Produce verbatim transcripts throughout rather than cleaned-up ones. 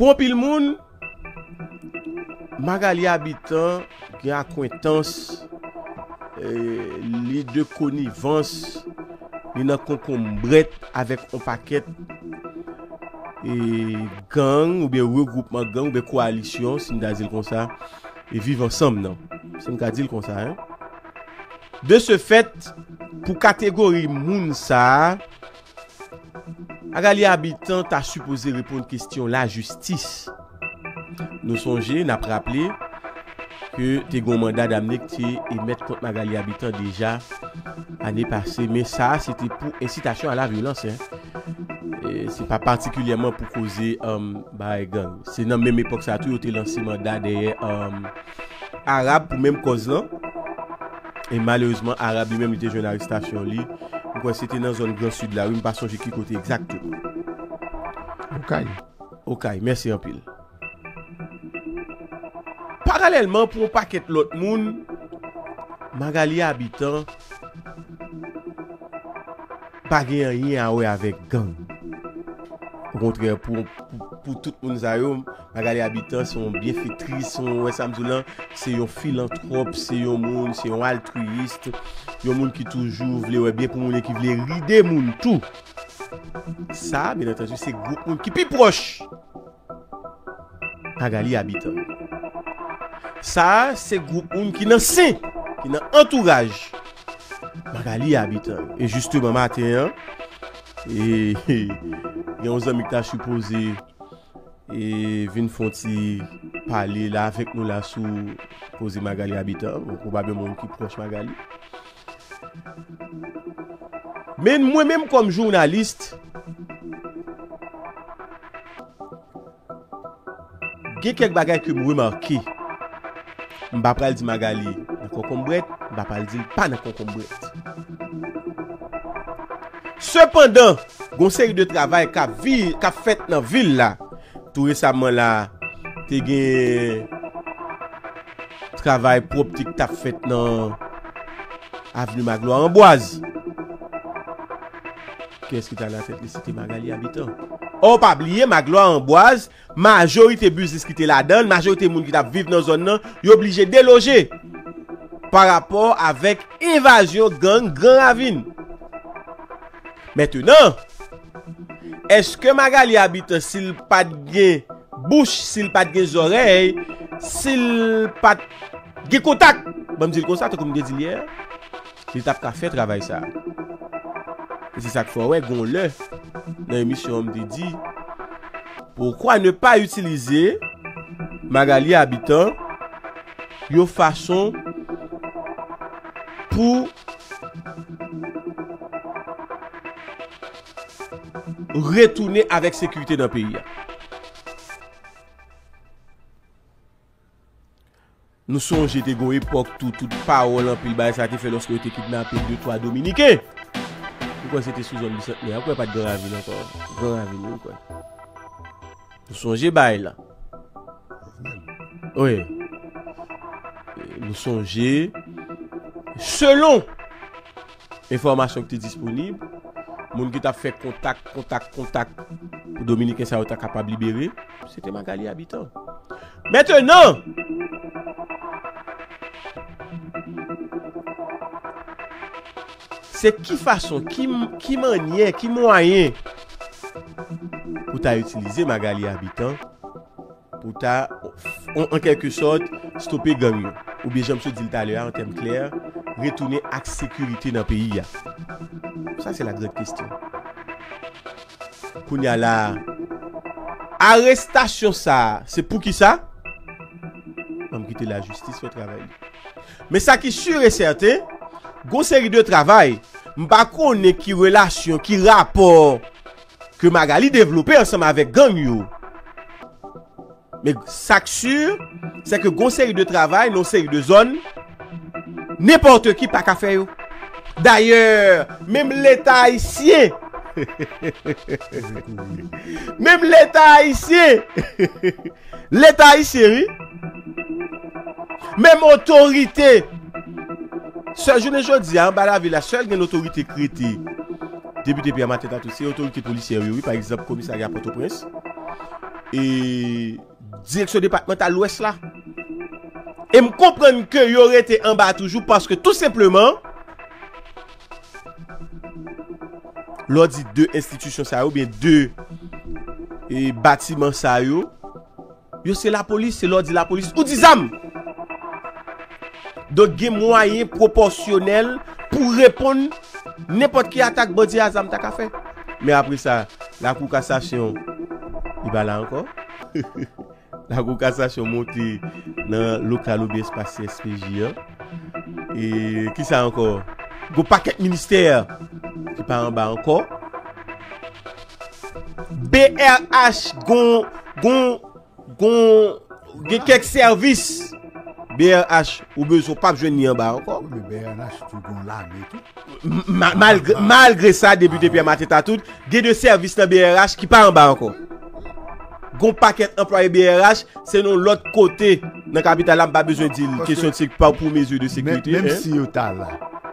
Pou anpil moun, Magalie Habitant gen akwentans, eh, li de konivans, li nan konkonbrèt avèk yon pakèt, eh, gang oubyen regwoupman gang oubyen kowalisyon, si m ta di l konsa, e Viv Ansanm nan, si m ka di l konsa, en. De ce fait, pou kategori moun sa a, Magalie Habitant ta sipoze reponn kesyon lajistis. Nou sonje, n ap raple ke te gen yon manda damne ki te emèt kont Magalie Habitant deja ane pase, men sa a se te pou ensitasyon a la vyolans, en. E se pa patikilyèman pou koze, um, bay gang. Se nan menm epòk sa a tou yo te lanse manda dèyè, um, Arab pou menm kòz lan. E malerezman, Arab li menm, li te jwenn arestasyon li. M kwè se te nan zòn Gran Sid la, wi, m pa sonje ki kote egzakteman. Okay. Okay, mèsi anpil. Paralèlman, pou yon pakèt lòt moun, Magalie Habitant pa gen anyen a wè avèk gang. Okontrè, pou, pou, pou tout moun sa yo, Magalie Habitant se yon byenfetris, se yon, wè sa m di w lan, se yon filantwòp, se yon moun, se yon altriyis, yon moun ki toujou vle wè byen pou moun e ki vle ride moun tou. Sa, byen antandi, se gwoup moun ki pi pwòch Magalie Habitant. Sa a, se gwoup moun ki nan sen, ki nan antouraj Magalie Habitant. E jisteman, maten an, e, gen yon zanmi ki ta sipoze, e, vin fè yon ti pale la avèk nou la sou koze Magalie Habitant. Bon, pwobableman moun ki pwòch Magalie. Men mwen menm kòm jounalis, gen kèk bagay ke m remake. M pa pral di Magalie nan konkonbrèt, m pa pral di l pa nan konkonbrèt. Sepandan, gon seri de travay k ap vi-, k ap fèt nan vil la. Tou resaman la, te gen travay pwòpte k t ap fèt nan avni Magloire Ambroise. Kiyès ki t alatèt li? Se te Magalie Habitant. Ò, pa bliye, Magloire Ambroise, majorite biznis ki te ladan l, majorite moun ki t ap viv nan zòn nan, yo blije deloje pa rapò avèk envazyon gang Gran Ravin. Mentenan, èske Magalie Habitant, si l pa t gen bouch, si l pa t gen zòrèy, si l pa t gen kontak, ban m di l konsa, tankou m te di l yè, li t ap ka fè travay sa a. E se sa k fè w wè, gon lè, nan emisyon an, m te di, pourquoi ne pas utiliser Magalie Habitant yon fason pou retounen avèk sekirite nan peyi a. Nou sonje te gon epòk tou, tout pawòl, anpil bagay sa te fè lòske yo te kidnape de twa Dominiken. M kwè se te sou zòn Bisantnè a, m kwè pa t Gran Ravin ankò. Gran Ravin, wi, m kwè. Nou sonje bagay la? Wi. Nou sonje, selon enfòmasyon ki te disponib, moun ki t ap fè kontak, kontak, kontak pou Dominiken sa yo ta kapab libere, se te Magalie Habitant. Mentenan, se ki fason, ki, ki mannyè, ki mwayen pou ta itilize Magalie Habitant pou ta, an, an kèlke sòt, stope gang yo. Oubyen, jan m sot di l talè a, an tèm klè, retounen ak sekirite nan peyi a. Sa, se la grande question. Kounye a la, arestasyon sa a, se pou ki sa? Ban m kite lajistis fè travay li. Men sa ki si e sèten, gon seri de travay, m pa konnen ki relasyon, ki rapò ke Magalie devlope ansanm avèk gang yo. Men sa k si, se ke gon seri de travay nan yon seri de zòn, nenpòt ki pa ka fè yo. Dayè, menm Leta ayisyen, menm Leta ayisyen, Leta ayisyen, wi, menm otorite, sèl jounen jodi a, anba lavil la, sèl gen otorite k rete. Depite Pierre Martin Tatou, se otorite polisyè yo, wi, pa egzanp, komisarya Pòtoprens. e, direksyon depatmantal Lwès la. E m konprann ke yo rete anba toujou paske tou senpleman, lè w di de enstitisyon sa yo, oubyen de, e, batiman sa yo, yo se lapolis, se lè w di lapolis, ou di zam. Donk, gen mwayen pwopòsyonèl pou reponn nenpòt ki atak bandi a zam ta ka fè. Men apre sa, Lakou Kasasyon, li pa la ankò. Lakou Kasasyon monte nan lokal oubyen espas S P J an. E kisa ankò? Gon pakèt ministè ki pa anba ankò. B R H gon, gon, gon, gen kèk sèvis B R H ou bezwen, w p ap jwenn li anba ankò. Wi, men B R H tou gon lame tou. M-, ma-, malgre, malgre sa, depite Pierre Martin Tatout, gen de sèvis nan B R H ki pa anba ankò. Gon pakèt anplwaye B R H, se nan lòt kote nan kapital la, m pa bezwen di l, kesyon de sek-, pa pou mezi de sekirite, menm si yo ta la,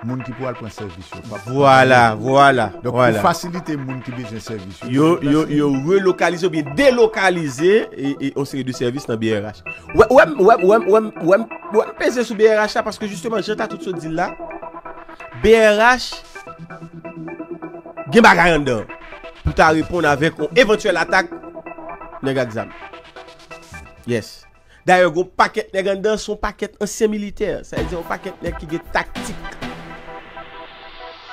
moun ki pou al pran sèvis yo p ap. Vwala, vwala. Donk, pou fasilite moun ki bezwen sèvis yo, yo, yo, yo relokalize oubyen delokalize e, e, yon seri de sèvis nan B R H. Wè, wè, wè, wè, wè, wè, wè, m peze sou B R H la paske jisteman, jan Tatout sot di l la, B R H gen bagay anndan pou ta reponn avèk yon evantyèl atak nèg ak zam. Yes. Dayè, gon pakèt nèg anndan, se yon pakèt ansyen militè. Sa vle di yon pakèt nèg ki gen taktik.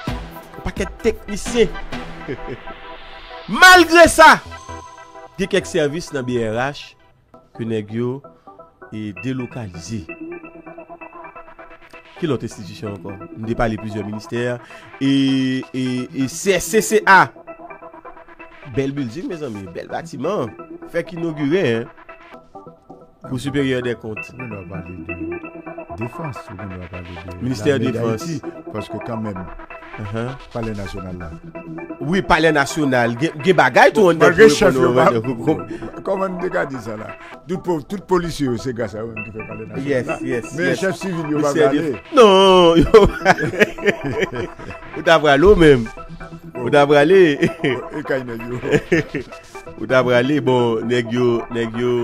Yon pakèt teknisyen. Malgre sa, gen kèk sèvis nan B R H ke nèg yo, e, delokalize. Ki lòt enstitisyon ankò? M te pale plizyè ministè. E, e, e C S C C A. Bèl building, mezanmi, bèl batiman. Fèk inogire, en. Kou Siperyè dè Kont. Ou gen dwa pale de defans, ou gen dwa pale de Ministè Defans. Paske kanmenm, Palè Nasyonal la. Wi, Palè Nasyonal. Gen, gen bagay tou anndan pou yo. Kòman n te ka di sa la? Tout po-, tout polisye yo, se gras a yo menm ki fè Palè Nasyonal la. Yes, yes, men chèf sivil yo pa prale. Non, yo pa prale. Ou ta prale ou menm. Ou ta prale. E kay nèg yo. Ou ta prale, bon, nèg yo, nèg yo.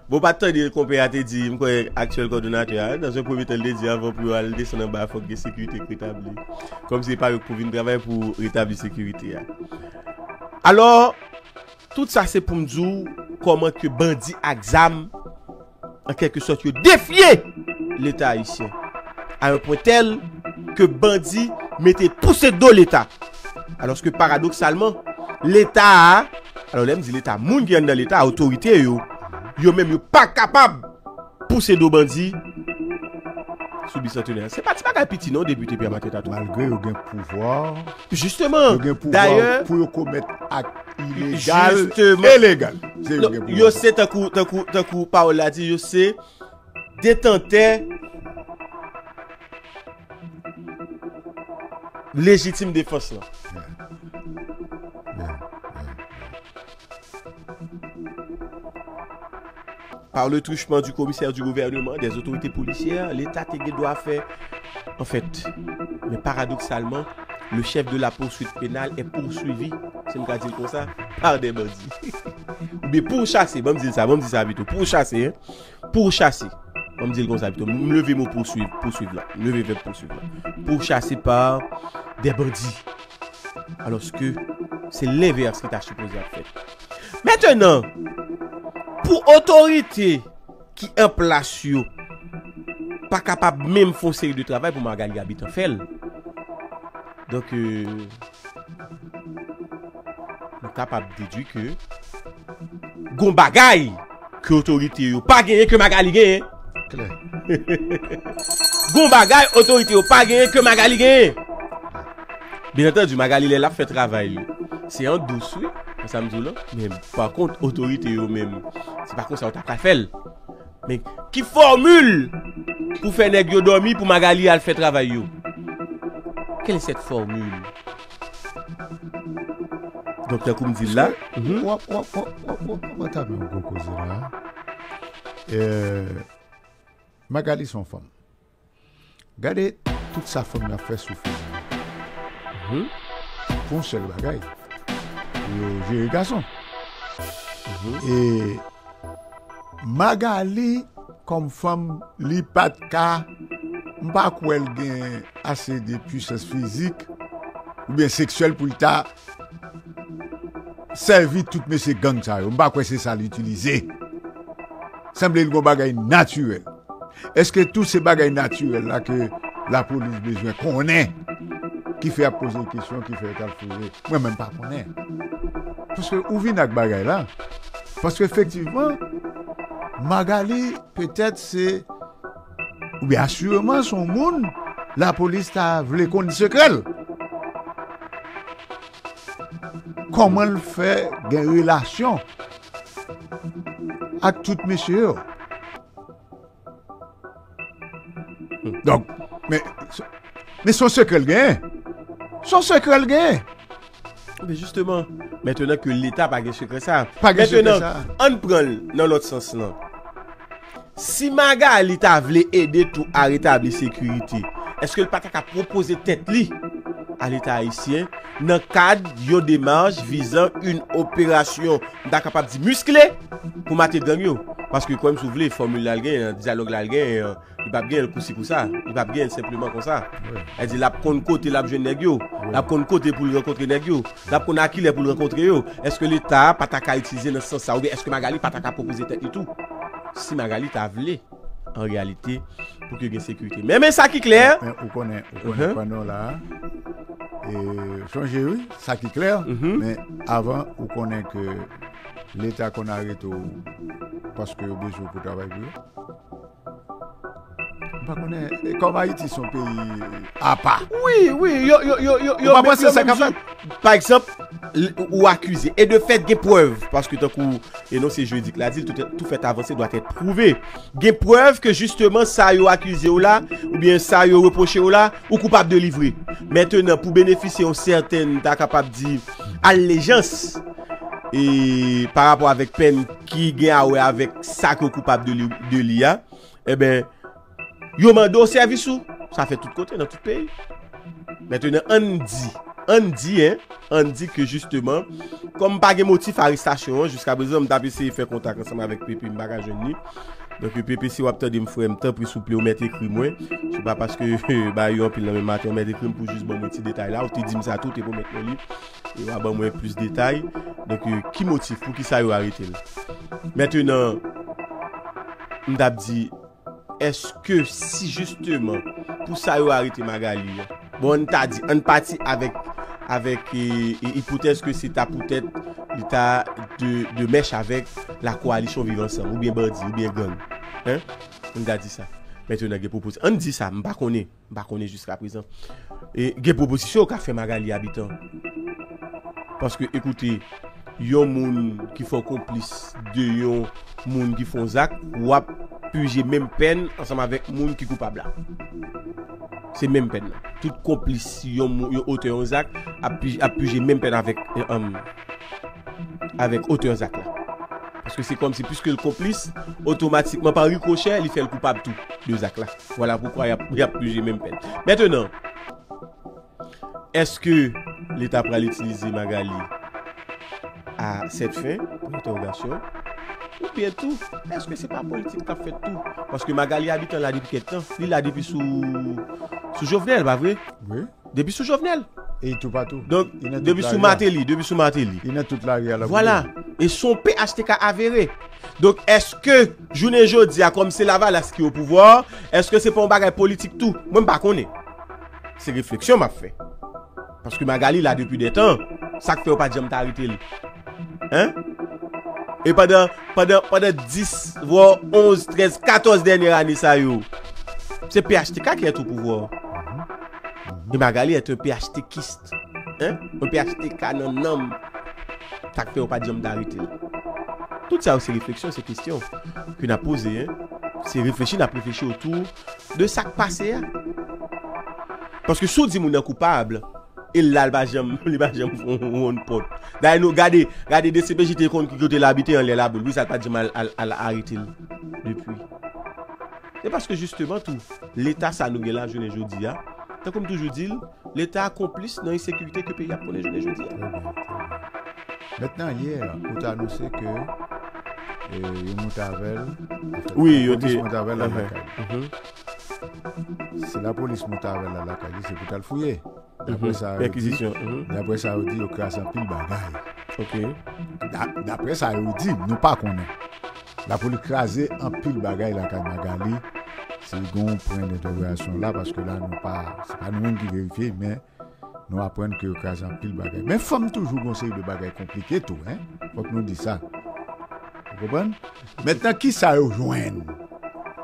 Bon, pa t tande konpè a te di, m kwè aktyèl kòdonatè a, nan yon premye tan, l te di avan pou yo al desann anba, fòk gen sekirite k retabli. Kòmsi se pa yo k pou vin travay pou retabli sekirite a. Alò, tout sa se pou m di w kòman ke bandi ak zam, an kèlke sòt, yo defye Leta ayisyen. A yon pwen tèl ke bandi mete pouse do Leta. Alòske paradoksalman, Leta a, alò lè m di Leta, moun ki anndan Leta, otorite yo, yo menm yo pa kapab pouse do bandi sou Bisantenè. Se pa ti bagay piti non, depite Pierre Martin Tatou. Malgre yo gen pouvwa, jisteman, yo gen pouvwa pou yo komèt ak ilegal e legal. Se yo gen pouvwa. Yo se tankou, tankou, tankou pawòl la di, yo se detantè lejitim defans lan. Par le truchement du commissaire du gouvernement, des autorités policières, Leta te gen dwa fè, anfèt, men paradoksalman, le chef de la poursuite pénale est poursuivi, si m ka di l konsa, par des bandits. Oubyen pourchase, ban m di l sa, ban m di sa pito, pourchase, hein. Pourchase. Ban m di l konsa pito. M leve mo poursuiv, poursuiv la. M leve vèb poursuiv la. Pourchase par des bandits. Alòske se lenvès ki ta sipoze ap fèt. Mentenan, pou otorite ki an plas yo pa kapab menm fè yon seri de travay pou Magalie Habitant fè l. Donk, euh, nou kapab dedui ke gon bagay ke otorite yo pa genyen ke Magalie genyen. Klè. Gon bagay otorite yo pa genyen ke Magalie genyen. Byen antandi, Magalie lè l ap fè travay li, se an dous, wi, nan sa m di w lan. Men pa kont, otorite yo menm, se pa konsa yo ta pral fè l. Men ki fòmil pou fè nèg yo dòmi pou Magalie al fè travay yo? Quelle est cette formule? Donk, tankou m di l la, w ap, w ap, w ap, w ap, w ap antame yon gwo koze la. Euh, Magalie se yon fanm. Gade tout sa fanm yo ap fè sou Facebook. Pou yon sèl bagay, pou yo jere gason. E Magali, kòm fanm, li pa t ka, m pa kwè l gen ase de pwisans fizik oubyen seksyèl pou l ta sèvi tout mesye gang sa yo. M pa kwè se sa l itilize. Sanble l gon bagay natirèl. Èske tou se bagay natirèl la ke lapolis bezwen konnen ki fè y ap poze kesyon, ki fè yo t al fouye? Mwen menm pa konnen. Paske ou vin ak bagay la. Paske efektivman, Magali, petèt se, oubyen asireman, se yon moun lapolis ta vle konn sekrè l. Kòman l fè gen relasyon ak tout mesye yo? Donk, men, men se yon sekrè l genyen. Se yon sekrè l genyen. Men jisteman, mentenan ke Leta pa gen sekrè sa. Pa gen sekrè sa. Mentenan, ann pran l nan lòt sans lan. Si Magali ta vle ede tou a retabli sekirite, èske l pa ta ka pwopoze tèt li a Leta ayisyen nan kad yon demach vizan yon operasyon, m ta kapab di, miskle pou mate gang yo? Paske, kwè m si w vle, fòmil la l genyen, dyalòg la l genyen, li p ap genyen l kousi kousa, li p ap genyen l senpleman konsa. Sa di l ap konn kote l ap jwenn nèg yo, l ap konn kote pou l rankontre nèg yo, l ap konn a kilè pou l rankontre yo. Èske Leta pa ta ka itilize nan sans sa, oubyen èske Magali pa ta ka pwopoze tèt li tou? Si Magali ta vle, an reyalite, pou ke gen sekirite. Men, men sa ki klè. Men ou konnen, ou konnen pandan la, e, sonje wi, sa ki klè, men avan ou konnen ke Leta konn arete w paske yo bezwen w pou travay pou yo. M pa konnen, e, kòm Ayiti se yon peyi apa. Wi, wi, yo, yo, yo, yo, yo, ou pa panse sa ka fèt? Pa egzanp, ou akize. E de fèt, gen prèv. Paske tankou, e non se jiridik la di l, tout, tout fait avancé doit être prouvé. Gen prèv ke jisteman sa yo akize w la, oubyen sa yo repwoche w la, ou koupab de li vre. Mentenan, pou benefisye yon sètèn, ta kapab di, alejans, e pa rapò avèk pèn ki gen a wè avèk sa ke w koupab de li, de li a, enben, yo mande w sèvis ou. Sa fèt tout kote, nan tout peyi. Mentenan, ann di, ann di, en, ann di ke jisteman, kòm pa gen motif arestasyon an, jiska prezan, m t ap eseye fè kontak ansanm avèk Pepe, m pa ka jwenn li. Donk, Pepe, si w ap tande m, frè m, tanpri, souple, ou mèt ekri mwen. Se pa paske, ba yo anpil nan menm maten, ou mèt ekri m pou jis ban mwen ti detay la, ou te di m sa tou, ou te pwomèt mwen li. E w a ban mwen plis detay. Donk, ki motif, poukisa yo arete l? Mentenan, m t ap di, èske si jisteman pou sa yo arete Magali a, bon, ann ta di, ann pati avèk, avèk, e, e, ipotèz ke se ta poutèt li ta de, de mèch avèk la koalisyon Viv Ansanm, oubyen bandi, oubyen gang. Hein? Ann ta di sa. Mentenan, gen pwopozi-, ann di sa, m pa konnen. M pa konnen jiska prezan. E gen pwopozisyon yo ka fè Magali Habitant. Paske, ekoute, yon moun ki fè w konplis de yon moun ki fè yon zak, w ap pije menm pèn ansanm avèk moun ki koupab la. Se menm pèn nan. Tout konplis yon, yon otè yon zak ap pije, ap pije menm pèn avèk, e, anm, avèk otè zak la. Paske se kòmsi, piske l konplis, otomatikman, pa rikochè, li fè l koupab tou de zak la. Vwala poukwa y ap, y ap pije menm pèn. Mentenan, èske Leta pral itilize Magali a sèt fen? Pwen entèwogasyon. Oubyen tou, èske se pa politik k ap fèt tou? Paske Magali Habitant la depi kèk tan. Li la depi sou, sou Jovenel, pa vre? Wi. Depi sou Jovenel. E toupatou. Donk, depi sou Mateli, depi sou Mateli. Li nan tout lari a l ap woule. Vwala. E se yon P H T K avere. Donk, èske, jounen jodi a, kòm se Lavalas ki o pouvwa, èske se pa yon bagay politik tou? Mwen, m pa konnen. Se refleksyon m ap fè. Paske Magali la depi de tan. Sa k fè yo pa t janm ta arete l? Hein? E pandan, pandan, pandan dis, vwa onz, trèz, katòz dènye ane sa yo, se P H T K ki est au pouvoir. E Magali est un P H T Kist. Hein? Un P H T K nan nanm. Sa k fè yo pa t janm ta arete l? Tout sa yo se refleksyon, se kesyon ke n ap poze, hein? Se reflechi n ap reflechi otou de sa k pase a. Paske si w di moun nan koupab, e l la, li pa janm, li pa janm fè yon wonn pòt. Dayè, nou gade, gade D C P J te konn ki kote l abite anlè Laboul. Poukisa l pa t janm al, al, al arete l depi? Se paske jisteman tou, Leta sa nou gen la jounen jodi a, tankou m toujou di l, Leta a konplis nan ensekirite ke peyi a ap konnen jounen jodi a. Mentnan, yè, ou te anonse ke eh, yo monte avè l. Anfèt, Wi, la yo polis te- monte avè l la Mhm. lakay li. Si lapolis monte avè l la lakay li, se pou t al fouye. Daprè sa yo di, Pèkizisyon. Mhm. Daprè sa yo di, yo kraze anpil bagay. Ok. Da- Daprè sa yo di, nou pa konnen. Lapolis kraze anpil bagay lakay Magali. Se yon pwen dentèwogasyon la, paske la, nou pa, se pa nou menm ki verifye, men nou aprann ke yo kraze anpil bagay. Men fanm toujou gon seri de bagay konplike tou, hein? Fòk nou di sa. Ou konprann? Mentnan, ki sa yo jwenn?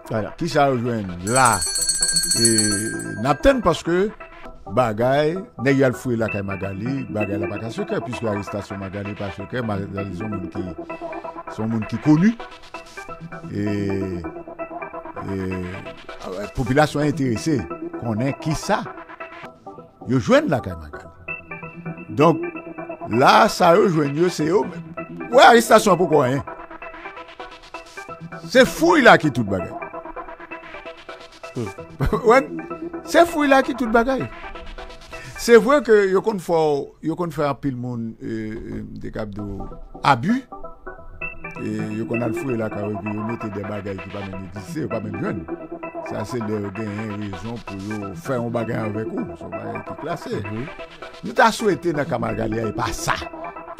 Voilà. Ki sa yo jwenn la? E, n ap tann paske bagay, nèg yo al fouye lakay Magali, bagay la pa ka sekrè, puisque arestasyon Magali pa sekrè, Magali se yon moun ki, se yon moun ki koni. E, e, popilasyon an enterese konnen ki sa yo jwenn lakay Magali. Donk, la, sa yo jwenn yo, se yo menm. Wè, arestasyon an poko anyen. Se fouy la ki tout bagay. Wè, se fouy la ki tout bagay. Se vre ke yo konn fè, yo konn fè anpil moun, eh, eh, m te kab di w, abi. E yo konn al fouye lakay yo, epi yo mete de bagay ki pa menm egziste, yo pa menm jwenn. Sa se lè yo genyen rezon pou yo fè yon bagay avèk ou, se yon bagay ki klase. Nou ta swete nan ka Magali a, e pa sa.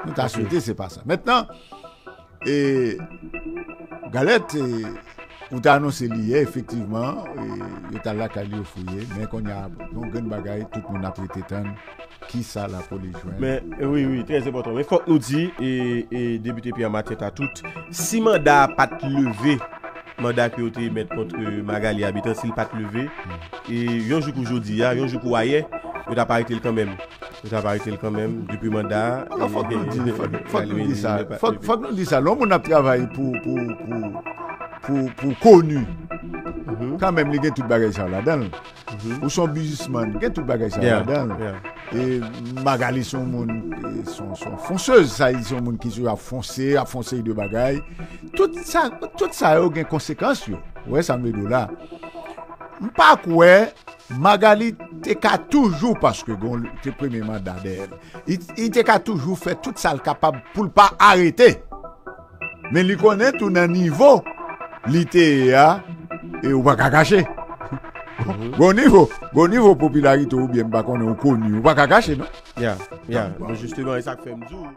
Nou ta swete, se pa sa. Mentnan, e, Galèt, e, ou ta anonse li yè, efektivman, e, yo ta lakay li yo fouye, men kounye a, yon grenn bagay, tout moun ap rete tann ki sa lapolis jwenn. Men, wi, wi, trè enpòtan. Men fòk nou di, e, e, Depite Pierre Mathieu Tatout, si manda a pa t leve, manda ke yo te emèt kont Magali Habitant, si l pa t leve, e yon jou kou jodi a, yon jou kou ayè, yo t ap arete l kanmenm. Yo t ap arete l kanmenm, depi manda a. Alò, fòk nou di, fòk, fòk nou di sa. Fòk, fòk nou di sa. Lè yon moun ap travay pou, pou, pou, pou, pou koni, kanmenm, li gen tout bagay sa ladan l. Ou se yon biznismann, gen tout bagay sa ladan l. E Magali se yon moun, e, se yon, se yon fonsez, sa, se yon moun ki sou ap fonse, ap fonse de bagay. Tout sa, tout sa yo gen konsekans yo. Ou wè sa m vle di w la? M pa kwè Magali te ka toujou, paske gon te premye manda dèyè l. Li, li te ka toujou fè tout sa l kapab pou l pa arete. Men li konnen tou nan nivo li te ye a, e ou pa ka kache. Gon nivo, gon nivo popilarite oubyen m pa konnen ou koni, ou pa ka kache, non? Ya, ya. Men jisteman, e sa k fè m di w.